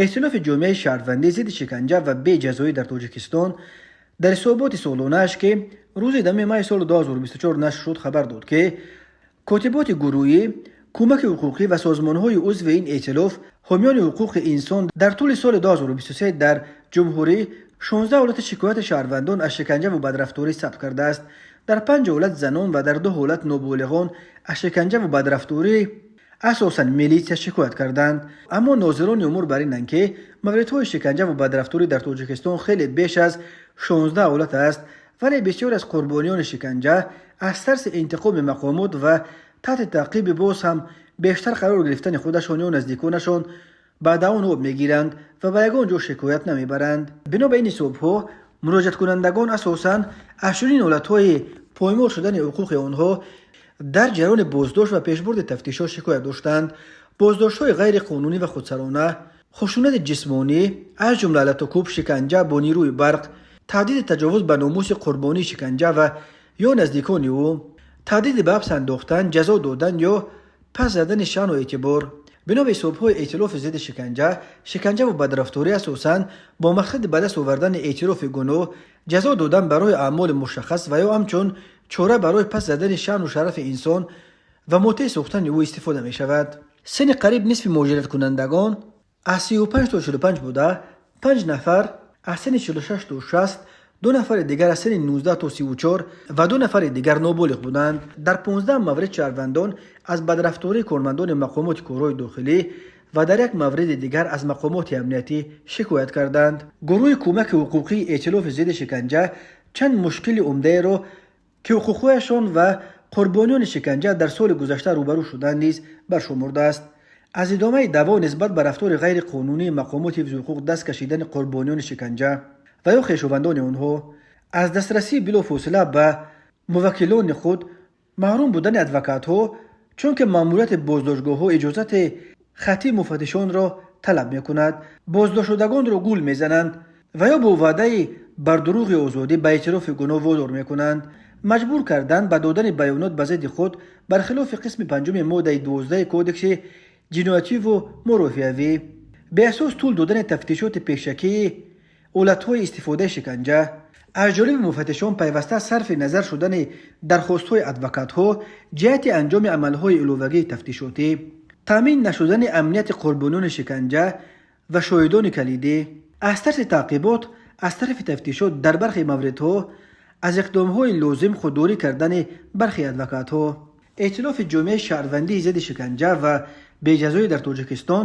Эътилофи ҷомеаи шаҳрвандӣ зидди шиканҷа ва беҷазоӣ дар Тоҷикистон дар ҳисоботи солонааш, ки рӯзи 10 майи соли 2024 нашр шуд, хабар дод, ки котиботи гурӯҳӣ, кӯмаки ҳуқуқӣ ва созмонҳои узви ин эътилоф, ҳомиёни ҳуқуқи инсон дар тӯли соли 2023 дар ҷумҳурӣ 16 ҳолати шикояти шаҳрвандон аз шиканҷа ва бадрафторӣ сабт кардааст. Дар панҷ ҳолат занон ва дар ду ҳолат ноболиғон аз шиканҷа ва бадрафторӣ асосан милитсия шикоят карданд. Аммо нозирони умур бар инанд, ки мавридҳои шиканҷа ва бадрафторӣ дар Тоҷикистон хеле беш аз 16 ҳолат аст, вале бисёре аз қурбониёни шиканҷа аз тарси интиқоми мақомот ва таҳти таъқиби боз ҳам бештар қарор гирифтани худашон ё наздиконашон ба даҳон об мегиранд ва ба ягон ҷо шикоят намебаранд. Бино ба ин ҳисобҳо, муроҷиаткунандагон асосан аз чунин ҳолатҳои поймол шудани ҳуқуқи онҳо дар ҷараёни боздошт ва пешбурди тафтишот шикоят доштанд: боздоштҳои ғайриқонунӣ ва худсарона, хушунати ҷисмонӣ, аз ҷумла латукӯб, шиканҷа бо нерӯи барқ, таҳдиди таҷовуз ба номуси қурбонии шиканҷа ва ё наздикони ӯ, таҳдиди ба ҳабс андохтан, ҷазо додан ё пас задани шаъну эътибор. Бино ба ҳисобҳои Эътилофи зидди шиканҷа, шиканҷа ва бадрафторӣ асосан бо мақсади ба даст овардани эътирофи гуноҳ, ҷазо додан барои аъмоли мушаххас ва ё ҳамчун чора барои пас задани шаъну шарафи инсон ва мутеъ сохтани ӯ истифода мешавад. Синни қариб нисфи муҳоҷираткунандагон аз 35 то 45 буда, панҷ нафар аз синни 46 то 60, ду нафари дигар аз синни 19 то 34 ва ду нафари дигар ноболиғ буданд. Дар 15 маврид шаҳрвандон аз бадрафтории кормандони мақомоти корҳои дохилӣ ва дар як мавриди дигар аз мақомоти амниятӣ шикоят карданд. Гурӯҳи кӯмаки ҳуқуқии Эътилофи зидди шиканҷа чанд мушкили умдаеро, ки ҳуқуқҳояшон ва қурбониёни шиканҷа дар соли гузашта рӯбарӯ шуданд, низ баршумурдааст: аз идомаи даъво нисбат ба рафтори ғайриқонунии мақомоти ҳифзи ҳуқуқ даст кашидани қурбониёни шиканҷа ва ё хешовандони онҳо, аз дастрасии билофосила ба муваккилони худ маҳрум будани адвокатҳо, чунки маъмурияти боздоштгоҳҳо иҷозати хаттии муфаттишонро талаб мекунад, боздоштшудагонро гул мезананд ва ё бо ваъдаи бардурӯғи озодӣ ба эътирофи гуноҳ водор мекунанд, маҷбур кардан ба додани баёнот ба зидди худ бар хилофи қисми панҷуми моддаи 12 Кодекси ҷиноятиву мурофиавӣ, беасос тӯл додани тафтишоти пешакии ҳолатҳои истифодаи шиканҷа, аз ҷониби муфаттишон пайваста сарфи назар шудани дархостҳои адвокатҳо ҷиҳати анҷоми амалҳои иловагии тафтишотӣ, таъмин нашудани амнияти қурбониёни шиканҷа ва шоҳидони калидӣ, аз тарси таъқибот аз тарафи тафтишот дар бархе мавридҳо аз иқдомҳои лозим худдорӣ кардани бархе адвокатҳо. Эътилофи ҷомеаи шаҳрвандии зидди шиканҷа ва беҷазоӣ дар Тоҷикистон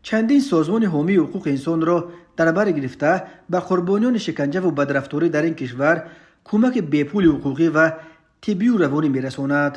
чандин созмони ҳомии ҳуқуқи инсонро дар бар гирифта, ба қурбониёни шиканҷаву бадрафторӣ дар ин кишвар кӯмаки бепули ҳуқуқӣ ва тиббию равонӣ мерасонад.